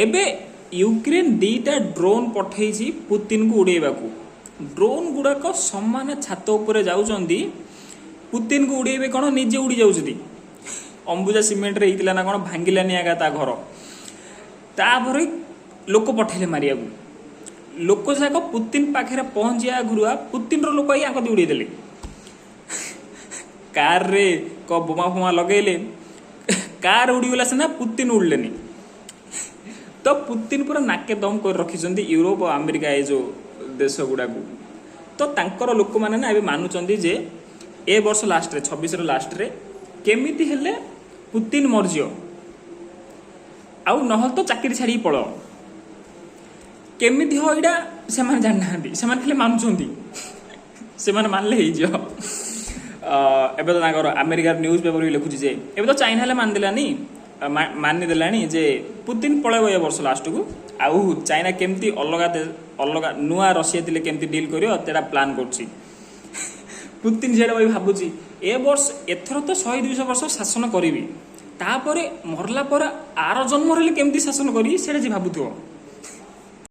ଏବେ Ukraine 2ଟା drone ପଠେଇଛି ପୁତିନକୁ ଉଡ଼େଇବାକୁ। Drone ଗୁଡ଼ାକ ସମାନ ଛାତ ଉପରେ ଯାଉଛନ୍ତି। ପୁତିନକୁ ଉଡ଼େଇବେ କ'ଣ, ନିଜେ ଉଡ଼ି ଯାଉଛନ୍ତି। ଅମ୍ବୁଜା ସିମେଣ୍ଟରେ ହେଇଥିଲା ନା କ'ଣ, ଭାଙ୍ଗିଲାନି ଆଗା ତା ଘର। ତାପରେ ଲୋକ ପଠେଇଲେ ମାରିବାକୁ। ଲୋକ ଯାକ ପୁତିନ ପାଖରେ ପହଞ୍ଚିବା ଆଗରୁଆ ପୁତିନର ଲୋକ I ଆଙ୍କ ଉଡ଼େଇ ଦେଲେ। କାରରେ କ ବୋମା ଫୋମା ଲଗେଇଲେ, କାର ଉଡ଼ିଗଲା ସିନା, ପୁତିନ ଉଡ଼ିଲେନି। ତ ପୁତିନ ପୁରା ନାକେ ଦମ କରି ରଖିଛନ୍ତି ୟୁରୋପ ଆଉ ଆମେରିକା ଏ ଯୋଉ ଦେଶ ଗୁଡାକୁ। ତ ତାଙ୍କର ଲୋକମାନେ ନା ଏବେ ମାନୁଛନ୍ତି ଯେ ଏ ବର୍ଷ ଲାଷ୍ଟରେ, 26ର ଲାଷ୍ଟରେ କେମିତି ହେଲେ ପୁତିନ ମରିଯିବ, ଆଉ ନହେଲେ ତ ଚାକିରି ଛାଡ଼ିକି ପଳେଇବ। କେମିତି ହବ ଏଇଟା ସେମାନେ ଜାଣିନାହାନ୍ତି, ସେମାନେ ଖାଲି ମାନୁଛନ୍ତି। ସେମାନେ ମାନିଲେ ହେଇଯିବ। ଏବେ ତ ତାଙ୍କର ଆମେରିକାର ନ୍ୟୁଜ୍ ପେପର ବି ଲେଖୁଛି ଯେ ଏବେ ତ ଚାଇନା ହେଲେ ମାନିଦେଲାନି, ମାନିଦେଲାଣି ଯେ ପୁତିନ ପଳେଇବ ଏ ବର୍ଷ ଲାଷ୍ଟକୁ। ଆଉ ଚାଇନା କେମିତି ଅଲଗା ଅଲଗା ନୂଆ ରଷିଆ ଥିଲେ କେମିତି ଡିଲ୍ କରିବ, ସେଟା ପ୍ଲାନ୍ କରୁଛି। ପୁତିନ ସେଇଟା ବି ଭାବୁଛି, ଏ ବର୍ଷ ଏଥର ତ 100-200 ବର୍ଷ ଶାସନ କରିବି, ତାପରେ ମରିଲା ପରେ ଆର ଜନ୍ମରେ ହେଲେ କେମିତି ଶାସନ କରିବି, ସେଇଟା ଯେ ଭାବୁଥିବ।